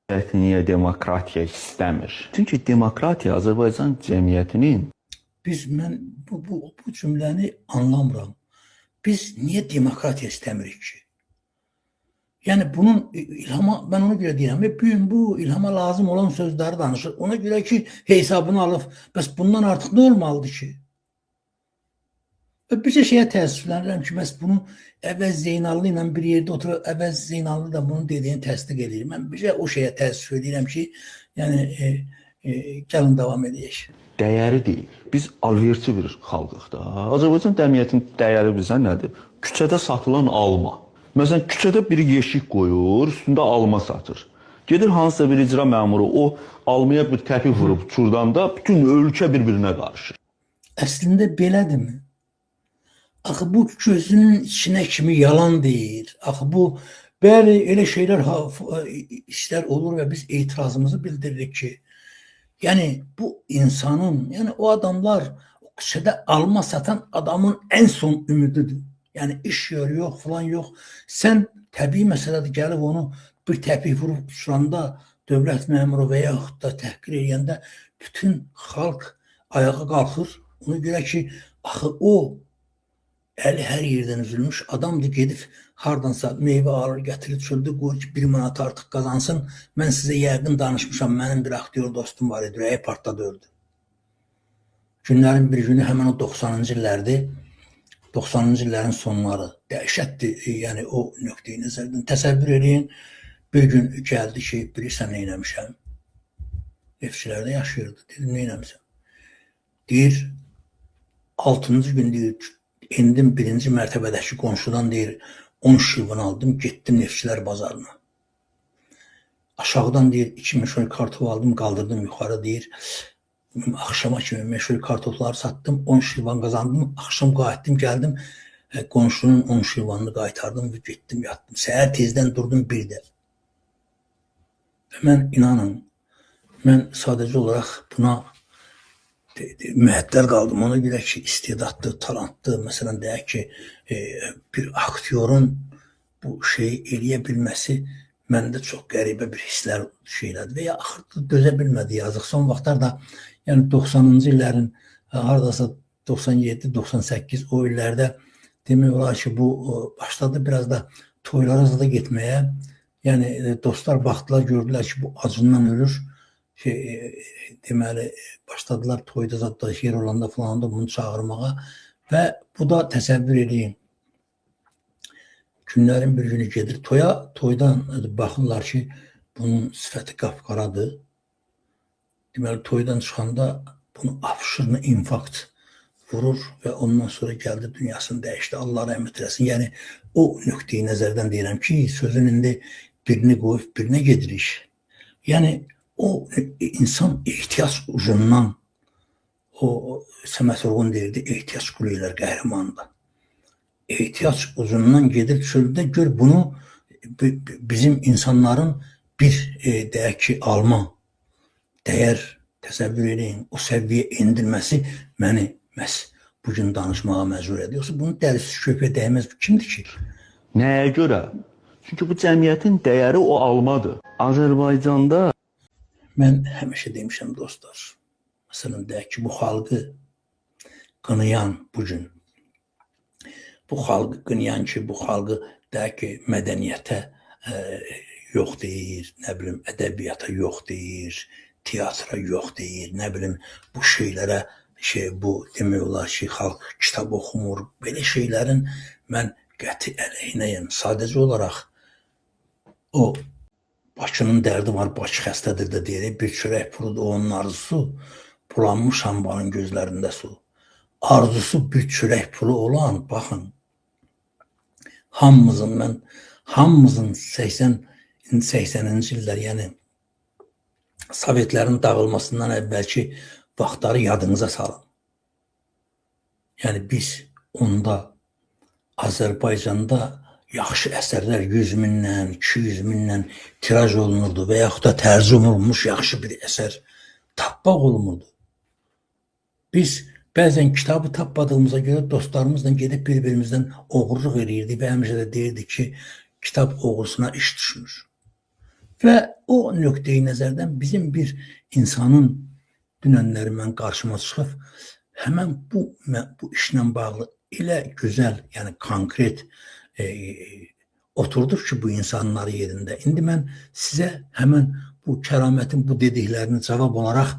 Niyə demokratiya istəmir? Çünki demokratiya Azərbaycan cəmiyyətinin Mən bu cümləni anlamıram. Biz niyə demokratiya istəmirik ki? Yəni bunun İlhama, mən ona görə deyirəm, bu gün bu İlhama lazım olan sözləri danışır. Ona görə ki, hesabını alıb, bəs bundan artıq nə olmalıdır ki? Və bir şeyə təəssüflənirəm ki, bəs bunu Əvəz Zeynallı ilə bir yerdə oturub, Əvəz Zeynallı da bunun dediyini təsdiq edir. Mən bir şey o şeyə təəssüf edirəm ki, yəni gəlin davam edək. Dəyəri deyil. Biz alverçi bir xalqıq da. Azərbaycan cəmiyyətinin dəyəri bizə nədir? Küçədə satılan alma. Məsələn, küçədə biri yeşik qoyur, üstündə alma satır. Gedir hansısa bir icra məmuru o almaya bir təpik vurub çurdanda bütün ölkə bir-birinə qarışır. Əslində belədirmi? Axı bu gözünün içinə kimi yalan deyir. Axı bu bəli elə şeylər işlər olur və biz etirazımızı bildiririk ki, yəni bu insanın, yəni o adamlar o küçədə alma satan adamın ən son ümididir. Yəni iş yeri yox, falan yox. Sən təbii məsələdir gəlib onu bir təpik vurub uçuranda dövlət məmuru və yaxud da təhqir eləyəndə bütün xalq ayağa qalxır. Ona görə ki, axı o əli hər yerdən üzülmüş adamdır, gedib hardansa meyvə alır, gətirir, çöldə qoyur ki, 1 manat artıq qazansın. Mən sizə yəqin danışmışam, mənim bir aktyor dostum var idi, ürəyi partladı, öldü. Günlərin bir günü həmin o 90-cı illərdir. 90-cı illərin sonları dəhşətdir, yəni o nöqteyi nəzərdən. Təsəvvür eləyin, bir gün gəldi ki, bilirsən nə eləmişəm? Neftçilərdə yaşayırdı. Dedim, nə eləmişəm? Deyir, 6-cı gün deyir, endim birinci mərtəbədəki qonşudan deyir, 10 şivan aldım, getdim Neftçilər bazarına. Aşağıdan deyir, 2 meşoy kartof aldım, qaldırdım yuxarı deyir. Axşama kimi meşoy kartofları sattım, 10 şivan qazandım. Axşam qayıtdım, gəldim, qonşunun 10 şivanını qaytardım və getdim, yatdım. Səhər tezdən durdum bir də. Və mən inanın, mən sadəcə olaraq buna mühəttəl qaldım. Ona görə ki, istedadlı, talantlı, məsələn deyək ki, bir aktyorun bu şeyi eləyə bilməsi məndə çox qəribə bir hisslər şeylədi və ya axırda dözə bilmədi yazıq. Son vaxtlar da, yəni 90-cı illərin hardasa 97, 98 o illərdə demək olar ki, bu başladı biraz da toylara da getməyə. Yəni dostlar baxdılar, gördülər ki, bu acından ölür. Deməli, başladılar toyda zadda yer olanda falan da bunu çağırmağa və bu da təsəvvür eləyin. Günlərin bir günü gedir toya, toydan baxırlar ki, bunun sifəti qapqaradır. Deməli, toydan çıxanda bunu apşırını infarkt vurur və ondan sonra gəldi dünyasını dəyişdi. Allah rəhmət eləsin. Yəni, o nöqteyi nəzərdən deyirəm ki, sözün indi birini qoyub birinə gedirik. Yəni, o insan ehtiyac ucundan, o Səməd Vurğun deyirdi, ehtiyac qulu ellər qəhrəmanı da. Ehtiyac ucundan gedir çöldə, gör bunu bizim insanların bir deyək ki, alma dəyər, təsəvvür eləyin, o səviyyə endirməsi məni məhz bugün danışmağa məcbur edir. Yoxsa bunun dərisi köpəyə dəyməz, bu kimdir ki? Nəyə görə? Çünki bu cəmiyyətin dəyəri o almadır. Azərbaycanda mən həmişə demişəm dostlar, məsələn deyək ki, bu xalqı qınayan bugün, bu xalqı qınayan ki, bu xalqı deyək ki, mədəniyyətə yox deyir, nə bilim, ədəbiyyata yox deyir, teatra yox deyir, nə bilim, bu şeylərə, bu demək olar ki, xalq kitab oxumur, belə şeylərin mən qəti əleyhinəyəm. Sadəcə olaraq o Bakının dərdi var, Bakı xəstədir də deyirik, bir çörək puludur onun arzusu, bulanmış hambanın gözlərində su. Arzusu bir çörək pulu olan, baxın, hamımızın 80-ci illər, yəni Sovetlərin dağılmasından əvvəlki vaxtları yadınıza salın. Yəni biz onda Azərbaycanda yaxşı əsərlər 100 mindən, 200 mindən tiraj olunurdu və yaxud da tərcümə olunmuş yaxşı bir əsər tapmaq olmurdu. Biz bəzən kitabı tapmadığımıza görə dostlarımızla gedib bir-birimizdən oğurluq eləyirdik və həmişə də deyirdik ki, kitab oğrusuna iş düşmür. Və o nöqteyi nəzərdən bizim bir insanın dünənləri mən qarşıma çıxıb həmən bu işlə bağlı elə gözəl, yəni konkret oturduk ki bu insanları yerində. İndi mən sizə həmən bu Kəramətin bu dediklərini cavab olaraq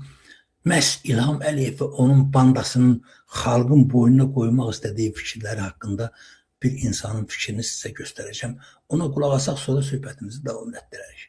məhz İlham Əliyev və onun bandasının xalqın boynuna qoymaq istədiyi fikirləri haqqında bir insanın fikrini sizə göstərəcəm. Ona qulaq asaq, sonra söhbətimizi davam etdirərik.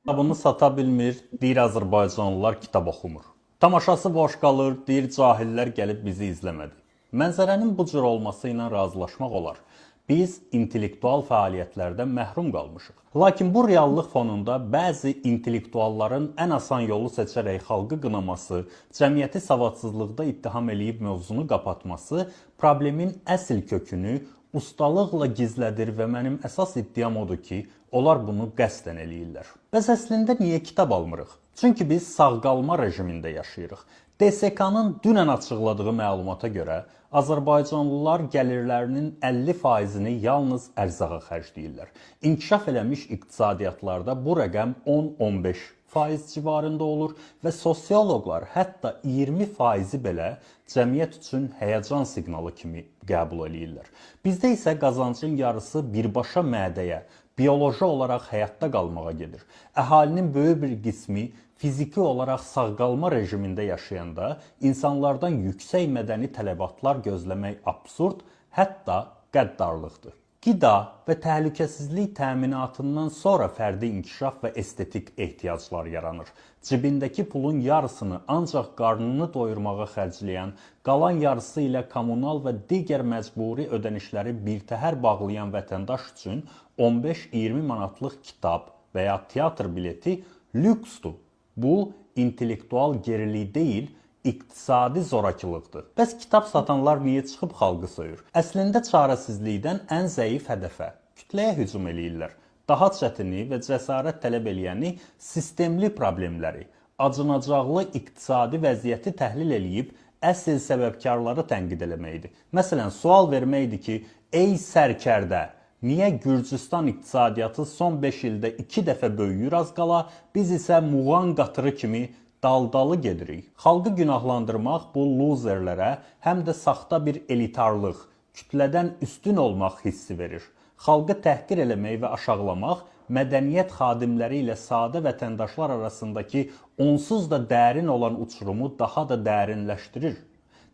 Kitabını sata bilmir, deyir Azərbaycanlılar kitab oxumur. Tamaşası boş qalır, deyir cahillər gəlib bizi izləmədi. Mənzərənin bu cür olması ilə razılaşmaq olar. Biz intellektual fəaliyyətlərdən məhrum qalmışıq. Lakin bu reallıq fonunda bəzi intellektualların ən asan yolu seçərək xalqı qınaması, cəmiyyəti savadsızlıqda ittiham eləyib mövzunu qapatması problemin əsl kökünü ustalıqla gizlədir və mənim əsas iddiam odur ki, onlar bunu qəsdən eləyirlər. Bəs əslində niyə kitab almırıq? Çünki biz sağ qalma rejimində yaşayırıq. DSK-nın dünən açıqladığı məlumata görə Azərbaycanlılar gəlirlərinin 50%-ni yalnız ərzağa xərcləyirlər. İnkişaf eləmiş iqtisadiyyatlarda bu rəqəm 10-15% civarında olur və sosioloqlar hətta 20%-i belə cəmiyyət üçün həyəcan siqnalı kimi qəbul eləyirlər. Bizdə isə qazancın yarısı birbaşa mədəyə, bioloji olaraq həyatda qalmağa gedir. Əhalinin böyük bir qismi fiziki olaraq sağ qalma rejimində yaşayanda insanlardan yüksək mədəni tələbatlar gözləmək absurd, hətta qəddarlıqdır. Qida və təhlükəsizlik təminatından sonra fərdi inkişaf və estetik ehtiyaclar yaranır. Cibindəki pulun yarısını ancaq qarnını doyurmağa xərcləyən, qalan yarısı ilə kommunal və digər məcburi ödənişləri birtəhər bağlayan vətəndaş üçün 15-20 manatlıq kitab və ya teatr bileti lüksdür. Bu intellektual gerilik deyil, iqtisadi zorakılıqdır. Bəs kitab satanlar niyə çıxıb xalqı söyür? Əslində çarəsizlikdən ən zəif hədəfə, kütləyə hücum eləyirlər. Daha çətini və cəsarət tələb eləyəni sistemli problemləri, acınacaqlı iqtisadi vəziyyəti təhlil eləyib əsl səbəbkarları tənqid eləməkdir. Məsələn, sual verməkdir ki, ey sərkərdə, niyə Gürcüstan iqtisadiyyatı son 5 ildə 2 dəfə böyüyür az qala, biz isə muğan qatırı kimi daldalı gedirik. Xalqı günahlandırmaq bu luzerlərə həm də saxta bir elitarlıq, kütlədən üstün olmaq hissi verir. Xalqı təhqir eləmək və aşağılamaq mədəniyyət xadimləri ilə sadə vətəndaşlar arasındakı onsuz da dərin olan uçurumu daha da dərinləşdirir.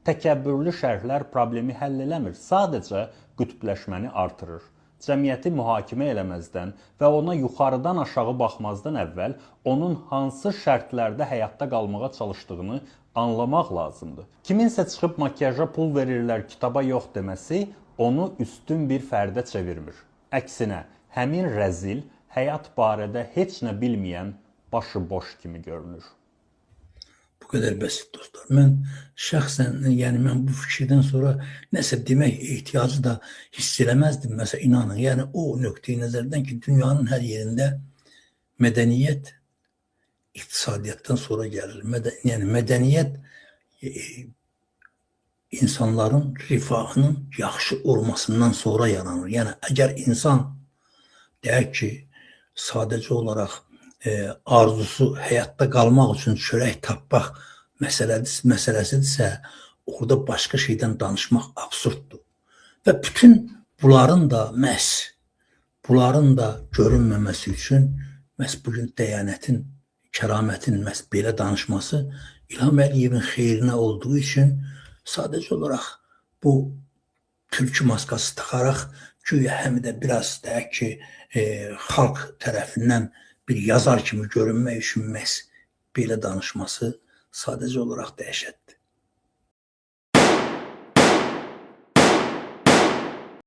Təkəbbürlü şərhlər problemi həll eləmir, sadəcə qütbləşməni artırır. Cəmiyyəti mühakimə eləməzdən və ona yuxarıdan aşağı baxmazdan əvvəl onun hansı şərtlərdə həyatda qalmağa çalışdığını anlamaq lazımdır. Kiminsə çıxıb makiyaja pul verirlər, kitaba yox deməsi onu üstün bir fərdə çevirmir. Əksinə, həmin rəzil həyat barədə heç nə bilməyən başıboş kimi görünür. Bu qədər bəsit dostlar. Mən şəxsən, yəni mən bu fikirdən sonra nəsə demək ehtiyacı da hiss eləməzdim. Məsələn, inanın, yəni o nöqteyi nəzərdən ki, dünyanın hər yerində mədəniyyət iqtisadiyyatdan sonra gəlir. Yəni mədəniyyət insanların rifahının yaxşı olmasından sonra yaranır. Yəni əgər insan deyək ki, sadəcə olaraq arzusu həyatda qalmaq üçün çörək tapmaq məsələsidirsə, orada başqa şeydən danışmaq absurddur. Və bütün bunların da məhz bunların da görünməməsi üçün məhz bugün dəyanətin, kəramətin məhz belə danışması İlham Əliyevin xeyrinə olduğu üçün sadəcə olaraq bu tülkü maskası taxaraq güya həm də biraz deyək ki, xalq tərəfindən bir yazar kimi görünmək üçün məhz belə danışması sadəcə olaraq dəhşətdir.